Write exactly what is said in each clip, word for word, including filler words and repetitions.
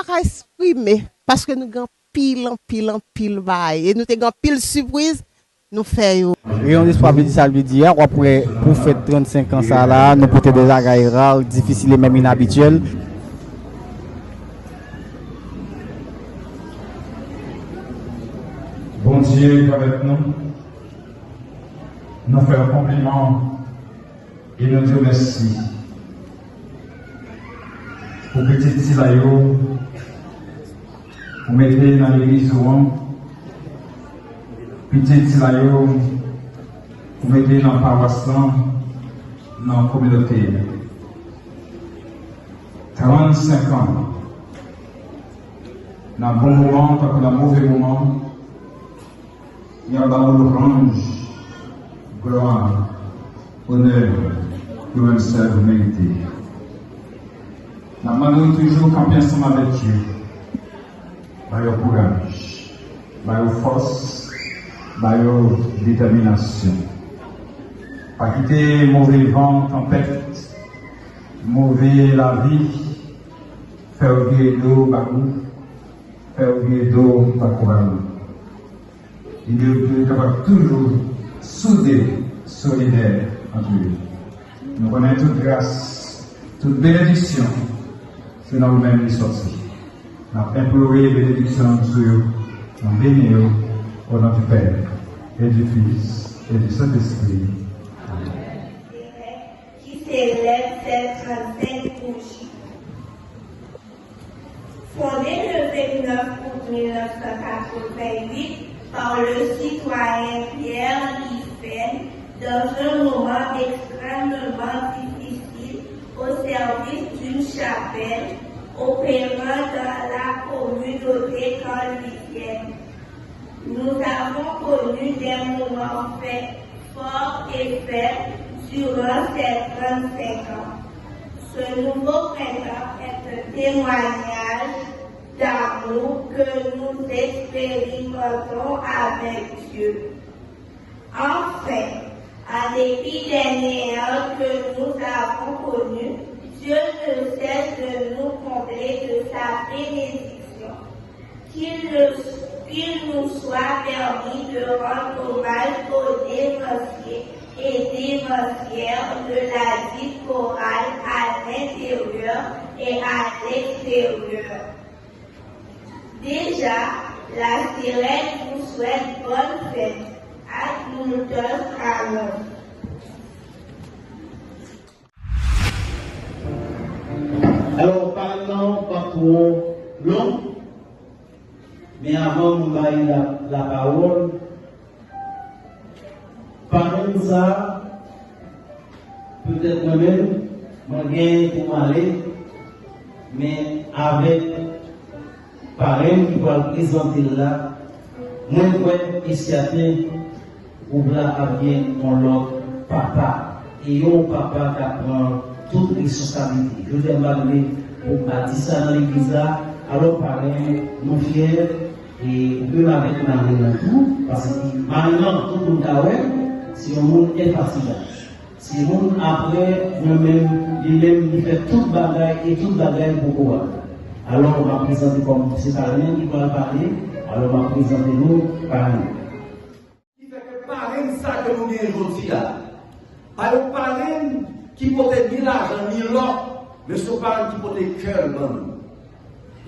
ka eksprime, paske nou gen anpil, anpil, anpil bagay. E nou te gen anpil sipriz, nou fè yo. Reyon Despwa vle di sa l vle di a, w ap wè pou fèt trannsenk an sa la, nou pote de bagay ra, difisil e menm inabityèl. Bondye pèmèt nou, nou fè yon konpliman e nou di w mèsi pou pitit sila yo ou mete nan legliz ou an, pitit sila yo ou mete nan pawas lan, nan kominote a. Trannsenk an, nan bon moman tankou nan move moman, y ap ba w lwanj, glwa, onè, ke ou menm sèl ou merite. N ap mande w toujou kanpe ansanm avèk yo. Ba yo kouraj, ba yo fòs, ba yo detèminasyon. Pa kite move van, tanpèt, move lavi fè w vire do ba nou, fè w vire do ba kouraj nou. Lide yo pou yo kapab toujou soude, solidè ant yo. Nou konnen tout gras, tout benediksyon, se nan ou menm li sòti. N ap enplore benediksyon an sou yo, n ap beni yo, au nom du Père, et du Fils, et du Saint-Esprit. Amen. Ki se lèt sèt trannsenk pou J. Fondée le vingt-neuf août mille neuf cent quatre-vingt-huit par le citoyen Pierre Hyphen dans un moment extrêmement difficile au service d'une chapelle opérant dans la communauté carlusienne. Nous avons connu des moments faits forts et faibles durant ces trente-cinq ans. Ce nouveau printemps est un témoignage d'amour que nous expérimentons avec Dieu. Enfin, en dépit des néants que nous avons connus, Dieu ne cesse de nous combler de sa bénédiction. Qu'il le- qu'il nous soit permis de rendre hommage aux dévanciers et dévancières de la vie chorale à l'intérieur et à l'extérieur. Déjà, la sirène vous souhaite bonne fête. Ad multos annos. Alò, parèm nan p ap twò long, men avan m bay la, lapawòl, parèm sa, petèt mwen menm, mwen genyen pou m ale, men avèk parèm ki pral prezante l la, mwen kwè e sèten, gwoup la ap gen yon lòt papa. E yon papa k ap pran tout responsablite. Jodi a, m pa vle pou m pa di sa nan legliz la, alò parèm, nou fyè, e ou menm avèk marenn nan tou, paske marenn nan, tout moun ka wè, se yon moun enfatigab. Se moun apre mwen menm, li menm, li fè tout bagay e tout bagay pou koral. Alò, m ap prezante kòm se pa li menm ki pral pale, alò m ap prezante nou parenn. Ki fè ke parenn sa ke nou genyen jodi a, pa yon parenn ki pote ni lajan ni lò, men se yon parenn ki pote kè l ban nou.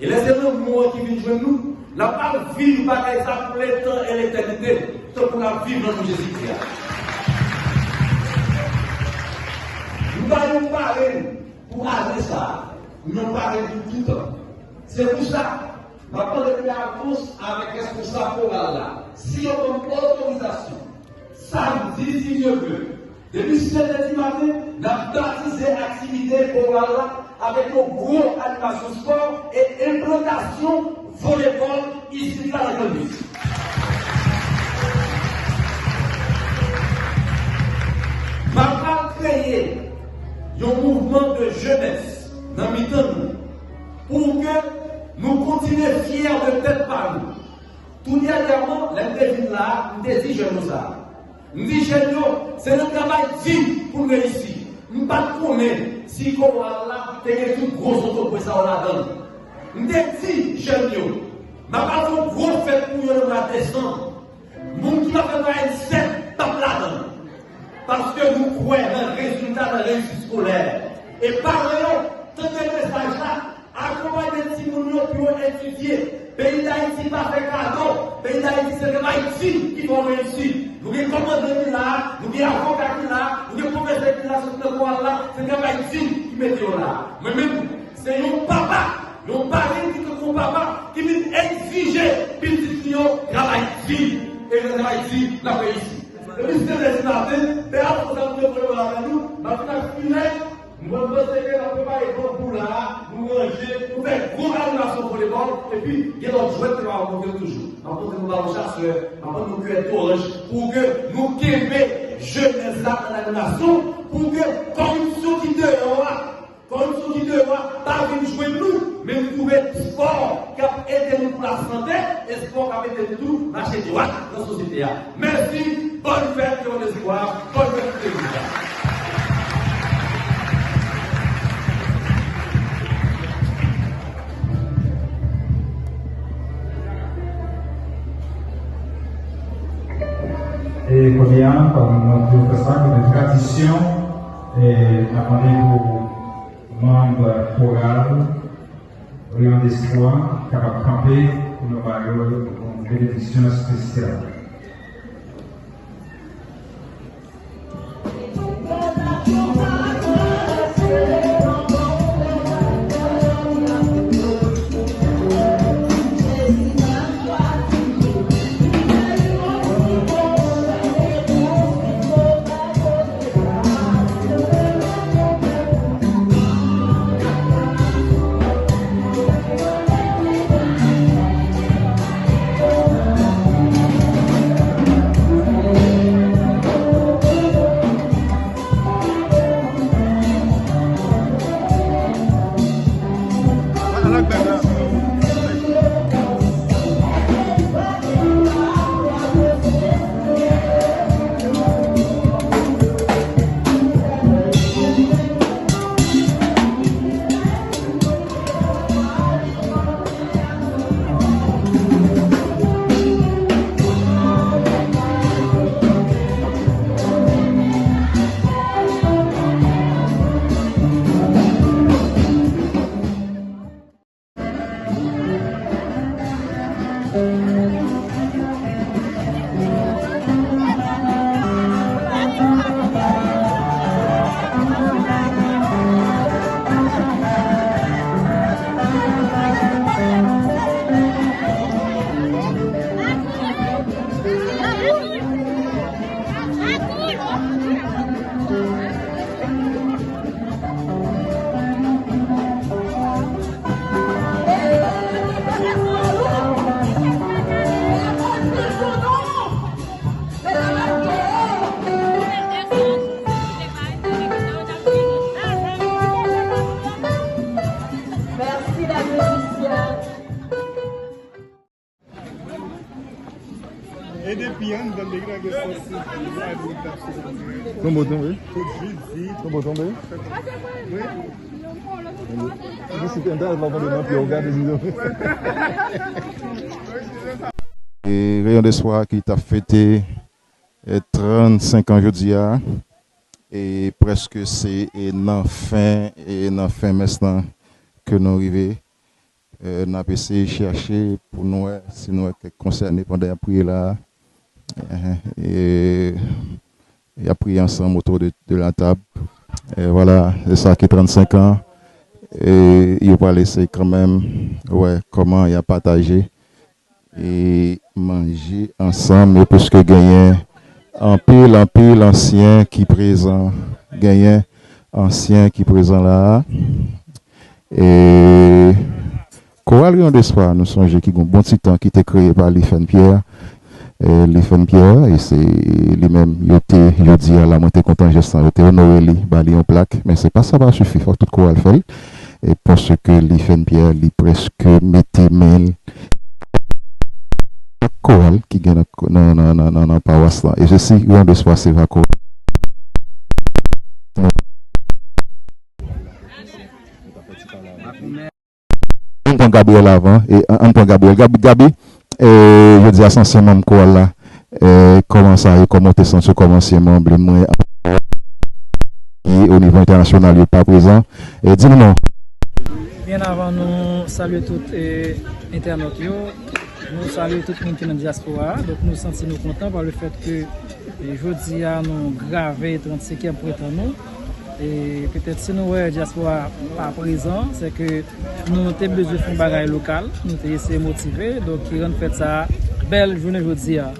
E lè se lanmou an ki vin jwenn nou, n ap al viv bagay sa pou letan e letènite, tankou n ap viv nan nou Jezikri a. Nou pa yon parenn pou ane sa a, nou yon parenn pou toutan. Se pou sa, m ap mande ke avans avèk responsab koral la, si yo ban m otorizasyon, samdi, si Dye vle, depi sèt è di maten, n ap batize aktivite koral la avèk yon gwo animasyon spò e enplantasyon volebòl isit la nan Grannbis. M ap al kreye yon mouvman de jenès nan mitan nou pou ke nou kontinye fyè de tèt pa nou. Tou dènyèman, lè m te vin la a, m te di jèn yo sa. M di jèn yo, se nan travay di pou n reyisi. M pa t konnen si koral la te gen tout gwo zotobre sa yo ladan l. M te di jèn yo, m ap al fè yon gwo fèt pou yo nan mwa desanm. Moun ki pa fè mwayen sèt p ap ladan l. Paske nou kwè nan rezilta, nan reyisit eskolè. E paran yo, tande mesaj la, akonpanye timoun yo pou yo etidye. Peyi Dayiti pa fè kado. Peyi Dayiti se Rev Ayiti ki fè w reyisi. Nou gen kòmandan ki la, nou gen avoka ki la, nou gen pwofesè ki la, soti nan koral la, se Rev Ayiti ki mete yo la. Mwen menm, se yon papa, yon parenn ki tankou yon papa, ki vin egzije pitit li yo travay di. E lè travay di, l ap reyisi. Depi sèt è di maten, pè a fè sa pou yo voye yo avè nou, m ap vin ak filè, mwen panse ke n ap prepare banbou la, nou ranje, nou fè gwo animasyon volebòl, epi gen lòt jwèt ki va rankontre nou toujou. M ap montre nou balon chasè, m ap montre nou kiyèt oranj, pou ke nou kenbe jenès la an animasyon, pou ke kòripsyon ki deyò a, kòripsyon ki deyò a pa vin jwenn nou, men nou twouve spò k ap ede nou pou lasante, e spò k ap ede nou tou mache dwat nan sosyete a. Mèsi, bòn fèt, Rayon Despwa, bòn fèt tout legliz la. E kounye a, kòm nou fè sa, kòm yon tradisyon, e n ap mande pou manm koral Rayon Despwa kapab kanpe pou nou ba yo yon benediksyon espesyal. Mèsi, la mizisyen. E depi anndan legliz la gen sòs sou li, la di l t ap sou li. Tonbo, tonbo. Tout jezi. Tonbo, tonbo. Wi. Mwen se te antre al pa konde nan pye w gade si tonbo. E Rayon Despwa ki t ap fete, e, trannsenk an jodi a, e prèske se, e, nan fen, e nan fen mès lan ke nou rive. E, n ap eseye chèche pou nou wè si nou wè kèk konsène pandan y ap priye la a. E, y ap priye ansanm otou de, de la tab. E vwala, se sa ki trannsenk an. E yo pral eseye kanmenm wè kòman y ap pataje e manje ansanm, e piske genyen anpil, anpil ansyen ki prezan, genyen ansyen ki prezan la a. E Koral Rayon Despwa, nou sonje ki gon bon ti tan ki te kreye pa Lifèn Pyè. E Lifèn Pyè, e se li menm yo te, yo di a la, mwen te kontan jès lan, yo te onore li, ba li yon plak, men se pa sa pa sifi, fòk tout koral fè l. E paske Lifèn Pyè, li prèske mete men l koral ki gen nan, nan, nan, nan, nan, nan pawas lan. E se si Rayon Despwa se va koral. Mwen Gabriel avan, e ann pran Gabriel. Gabi, Gabi, e, jodi a se ansyen manm koral la, e, kòman sa ye, kòman w te santi w kòm ansyen manm, li mwen, ki o nivo entènasyonal yo pa prezan, e, di nou non. Byen avan nou salye tout, e, entènòt yo, nou salye tout moun ki nan dyaspora a. Donk, nou santi nou kontan pa le fèt ke, e, jodi a nou grave trannsenkyèm prentan nou. E petèt si nou wè dyaspora pa prezan, se ke nou te bezwen fè yon bagay lokal, nou te eseye motive, donk ki rann fèt sa a bèl jounen jodi a.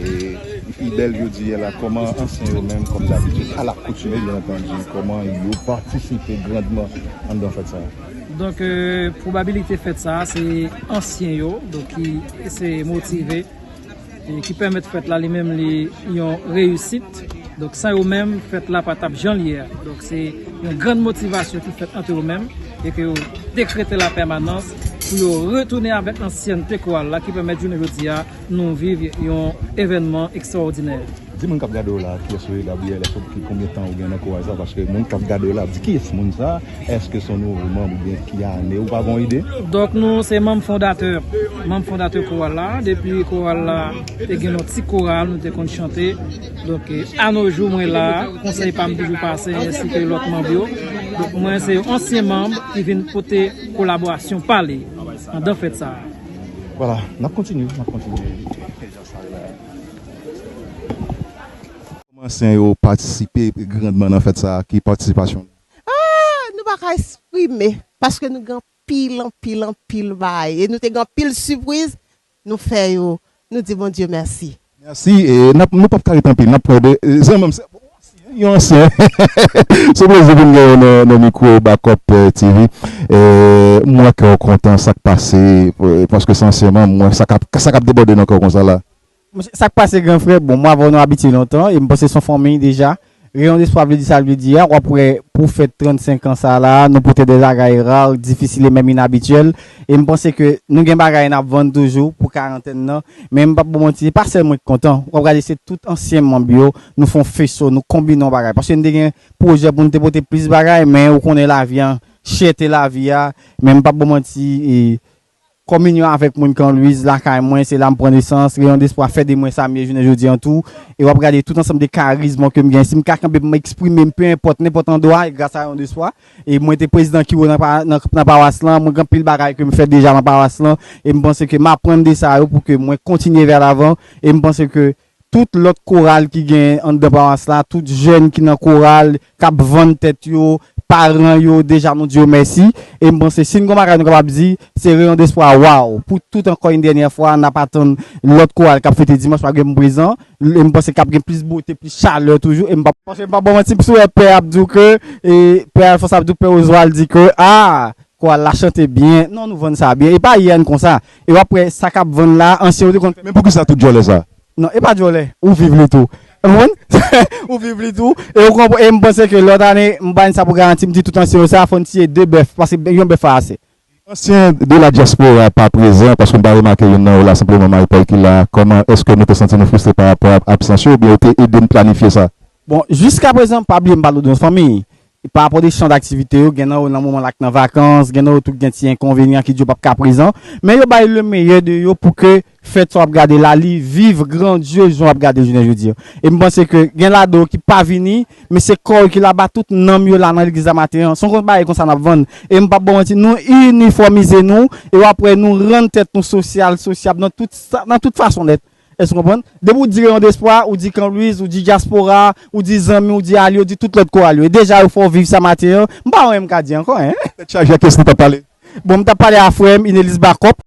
E pi bèl jodi a la, kòman ansyen yo menm, kòm dabitid, alakoutime, byen antandi, kòman yo patisipe grandman anndan fèt sa a? Donk, e, pwobabilite fèt sa a, se ansyen yo, donk ki eseye motive, e ki pèmèt fèt la li menm li yon reyisit. Donk, san yo menm, fèt la pa t ap jan l ye a. Donk, se yon grann motivasyon ki fèt ant yo menm, e ke yo dekrete la pèmanans pou yo retounen avèk ansyènte koral la ki pèmèt jounen jodi a nou viv yon evènman ekstraòdinè. Di moun k ap gade w la, kiyès ou ye, Gabriel, èske w, ki, konbyen tan ou gen nan koral sa? Paske moun k ap gade w la ap di, "Kiyès moun sa? Èske se yon nouvo manm oubyen ki ane?" Ou pa gen yon ide? Donk, nou se manm fondatè, manm fondatè koral la. Depi koral la te gen yon ti koral, nou te konn chante. Donk, e, a no jou, mwen la, konsèy pa m toujou pase, ensi ke lòt manm yo. Donk, mwen se yon ansyen manm ki vin pote kolaborasyon pa li anndan fèt sa a. Vwala, n ap kontinye, n ap kontinye. Kòman ansyen yo patisipe grandman nan fèt sa a? Ki patisipasyon? Ah, nou pa ka eksprime, paske nou gen anpil, anpil, anpil bagay. E nou te gen anpil sipriz, nou fè yo. Nou di Bondye mèsi. Mèsi. E n ap, nou p ap ka ret anpil. N ap pran de, e, zanmi m, se, bon, yon ansyen. Se yon plezi pou n gen yo nan, nan mikwo Bakòp, e, T V. E, m wè kè w kontan, sa k pase, e, paske se ansyen manm, m wè sa k ap, sa k ap debòde nan kè w konsa la. Monchè, sa k pase, gran frè? Bon, mwen avè w nou abitye lontan, e m panse se yon fanmi deja. Reyon Despwa vle di sa l vle di a, w ap wè pou fèt trannsenk an sa la, nou pote de bagay ra, difisil e menm inabityèl. E m panse ke nou gen bagay n ap vann toujou pou karantèn nan. Men m p ap ba w manti, e pa sèl mwen ki kontan. W ap gade se tout ansyen manm yo, nou fè yon feso, nou konbine yon bagay. Paske n te gen pwojè pou n te pote plis bagay, men ou konnen lavi a, chète lavi a. Men m p ap ba w manti, e, Kominyon avèk moun Kan Lwiz lakay mwen, se la m pran nesans. Reyon Despwa fè de mwen sa m ye jounen jodi an tou. E w ap gade tout ansanm de karizm ke m gen. Si m ka kanpe pou m eksprime m, pe enpòt, nenpòt andwa, e gras a Reyon Despwa. E mwen te prezidan kiwo nan pa-, nan, nan pawas lan. Mwen gen anpil bagay ke m fè deja nan pawas lan. E m panse ke m aprann de sa yo pou ke mwen kontinye vè lavan. E m panse ke tout lòt koral ki gen anndan pawas la, tout jèn ki nan koral, k ap vann tèt yo, paran yo, deja nou di yo mèsi. E m panse si n gon bagay nou kapab di, se Reyon Despwa, waw! Pou tout, ankò yon dènyè fwa, n ap atann lòt koral k ap fete dimanch, pa gen m prezan. E m panse k ap gen plis bote, plis chalè toujou. E m pa, paske m pa ba w manti, m sou wè pè ap di w ke, e pè Alfons ap di w, pè Oswald di ke, a, koral la chante byen. Non, nou vann sa byen. E pa yè n konsa. E w ap wè sa k ap vann la, ansyen yo te konn fè. Men poukisa tout djòlè sa? Non, e pa djòlè. Ou viv li tou. Ou konprann? Ou viv li tou. E ou konprann, e m panse ke lòt ane, m ba n sa pou garanti, m di tout ansyen yo sa, fò n tiye de bèf, paske yon bèf pa ase. Ansyen de la dyaspora pa prezan, paske m pa remake youn nan yo la, senpleman Marie Paul ki la. Kòman, èske nou te santi nou fristre pa rapò a absans yo, oubyen yo te ede n planifye sa? Bon, jiska prezan, pa bliye m pale w de yon fanmi. Pa rapò de chan daktivite yo, gen nan yo nan moman la k nan vakans, gen nan yo tou k gen ti enkonvenyan ki di yo p ap ka prezan, men yo bay le meyè de yo pou ke fèt sa w ap gade la, li viv grandyez jan w ap gade jounen jodi a. E m panse ke gen ladan yo ki pa vini, men se kò yo ki la, ba tout nanm yo la nan legliz la maten an. Se yon bagay konsa n ap vann. E m p ap ba w manti, nou inifòmize nou, e w ap wè nou rann tèt nou sosyal, sosyab nan tout sa, nan tout fason nèt. Èske w konprann? Depi w di Reyon Despwa, ou di Kan Lwiz, ou di dyaspora, ou di zanmi, ou di alye, ou di tout lòt koral yo. E deja yo fè w viv sa maten an. M pa wè m ka di ankò, en. Tèt chaje, ak kiyès nou t ap pale? Bon, m t ap pale a frè m, Inelis Bakòp.